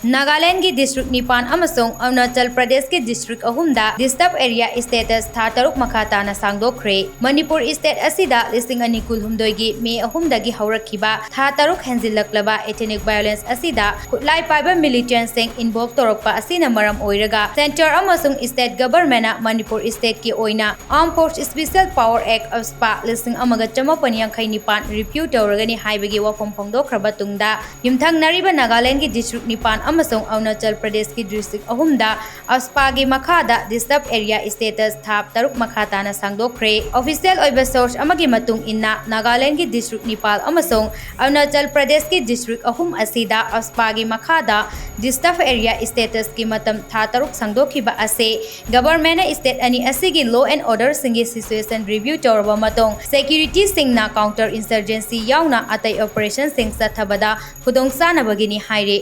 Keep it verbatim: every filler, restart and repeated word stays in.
ꯅꯥꯒꯥꯂꯦꯟꯒꯤ district ꯅꯤꯄꯥꯟ ꯑꯃꯁꯨꯡ ꯑꯔꯨꯅꯥꯆꯜ ꯄ꯭ꯔꯗꯦꯁꯀꯤ ꯗꯤꯁꯇ꯭ꯔꯤꯛ ꯑꯍꯨꯝꯗ ꯗꯤꯁꯇꯔꯕ ꯑꯦꯔꯤꯌꯥ ꯁ꯭ꯇꯦꯇꯁ ꯊꯥ ꯇꯔꯨꯛ ꯃꯈꯥ ꯇꯥꯅ ꯁꯥꯡꯗꯣꯛꯈ꯭ꯔꯦ꯫ ꯃꯅꯤꯄꯨꯔ ꯁ꯭ꯇꯦꯠ ꯑꯁꯤꯗ ꯂꯤꯁꯤꯡ ꯑꯅꯤ ꯀꯨꯟꯍꯨꯝꯗꯣꯏꯒꯤ ꯃꯦ ꯑꯍꯨꯝꯗꯒꯤ ꯍꯧꯔꯛꯈꯤꯕ ꯊꯥ ꯇꯔꯨꯛ ꯍꯦꯟꯖꯤꯜꯂꯛꯂꯕ ꯏꯊꯅꯤꯛ ꯚꯥꯏꯑꯣꯂꯦꯟꯁ ꯑꯁꯤꯗ ꯈꯨꯠꯂꯥꯏ ꯄꯥꯏꯕ ꯃꯤꯂꯤꯇꯦꯟꯠꯁꯤꯡ ꯏꯟꯚꯣꯜꯕ ꯇꯧꯔꯛꯄ ꯑꯁꯤꯅ ꯃꯔꯝ ꯑꯣꯏꯔꯒ ꯁꯦꯟꯇꯔ ꯑꯃꯁꯨꯡ ꯁ꯭ꯇꯦꯠ ꯒꯚꯔꯟꯃꯦꯟꯠꯅ ꯃꯅꯤꯄꯨꯔ ꯁ꯭ꯇꯦꯠꯀꯤ ꯑꯣꯏꯅ ꯑꯥꯔꯝ ꯐꯣꯔꯁ ꯁ꯭ꯄꯦꯁꯤꯌꯦꯜ ꯄꯥꯋꯔ ꯑꯦꯛ, ꯑꯁꯄꯥ, ꯂꯤꯁꯤꯡ ꯑꯃꯒ ꯆꯃꯥꯄꯟ ꯌꯥꯡꯈꯩ ꯅꯤꯄꯥꯟ ꯔꯤꯄꯤꯌꯨ ꯇꯧꯔꯒꯅꯤ ꯍꯥꯏꯕꯒꯤ ꯋꯥꯐꯝ ꯐꯣꯡꯗꯣꯛꯈ꯭ꯔꯕ ꯇꯨꯡꯗ, ꯌꯨꯝꯊꯪꯅꯔꯤꯕ ꯅꯥꯒꯥꯂꯦꯟꯒꯤ ꯗꯤꯁꯇ꯭ꯔꯤꯛ ꯅꯤꯄꯥꯟ ꯑꯃꯁꯨꯡ ꯑꯔꯨꯅꯥꯆꯜ ꯄ꯭ꯔꯗꯦꯁꯀꯤ ꯗꯤꯁꯇ꯭ꯔꯤꯛ ꯑꯍꯨꯝꯗ ꯑꯁꯄꯥꯒꯤ ꯃꯈꯥꯗ ꯗꯤꯁꯇꯔꯕ ꯑꯦꯔꯤꯌꯥ ꯁ꯭ꯇꯦꯇꯁ ꯊꯥ ꯇꯔꯨꯛ ꯃꯈꯥ ꯇꯥꯅ ꯁꯥꯡꯗꯣꯛꯈ꯭ꯔꯦ꯫ ꯑꯣꯐꯤꯁꯤꯌꯦꯜ ꯑꯣꯏꯕ ꯁꯣꯔꯁ ꯑꯃꯒꯤ ꯃꯇꯨꯡ ꯏꯟꯅ, ꯅꯥꯒꯥꯂꯦꯟꯒꯤ ꯗꯤꯁꯇ꯭ꯔꯤꯛ ꯅꯤꯄꯥꯟ ꯑꯃꯁꯨꯡ ꯑꯔꯨꯅꯥꯆꯜ ꯄ꯭ꯔꯗꯦꯁꯀꯤ ꯗꯤꯁꯇ꯭ꯔꯤꯛ ꯑꯍꯨꯝ ꯑꯁꯤꯗ ꯑꯁꯄꯥꯒꯤ ꯃꯈꯥꯗ ꯗꯤꯁꯇꯔꯕ ꯑꯦꯔꯤꯌꯥ ꯁ꯭ꯇꯦꯇꯁꯀꯤ ꯃꯇꯝ ꯊꯥ ꯇꯔꯨꯛ ꯁꯥꯡꯗꯣꯛꯈꯤꯕ ꯑꯁꯤ ꯒꯚꯔꯟꯃꯦꯟꯠꯅ ꯁ꯭ꯇꯦꯠ ꯑꯅꯤ ꯑꯁꯤꯒꯤ ꯂꯣ ꯑꯦꯟ ꯑꯣꯔꯗꯔꯁꯤꯡꯒꯤ ꯁꯤꯆꯨꯋꯦꯁꯟ ꯔꯤꯚꯤꯌꯨ ꯇꯧꯔꯕ ꯃꯇꯨꯡ, ꯁꯦꯀ꯭ꯌꯨꯔꯤꯇꯤꯁꯤꯡꯅ ꯀꯥꯎꯟꯇꯔ ꯏꯟꯁꯔꯖꯦꯟꯁꯤ ꯌꯥꯎꯅ ꯑꯇꯩ ꯑꯣꯄꯔꯦꯁꯟꯁꯤꯡ ꯆꯠꯊꯕꯗ ꯈꯨꯗꯣꯡꯆꯥꯅꯕꯒꯤꯅꯤ ꯍꯥꯏꯔꯤ꯫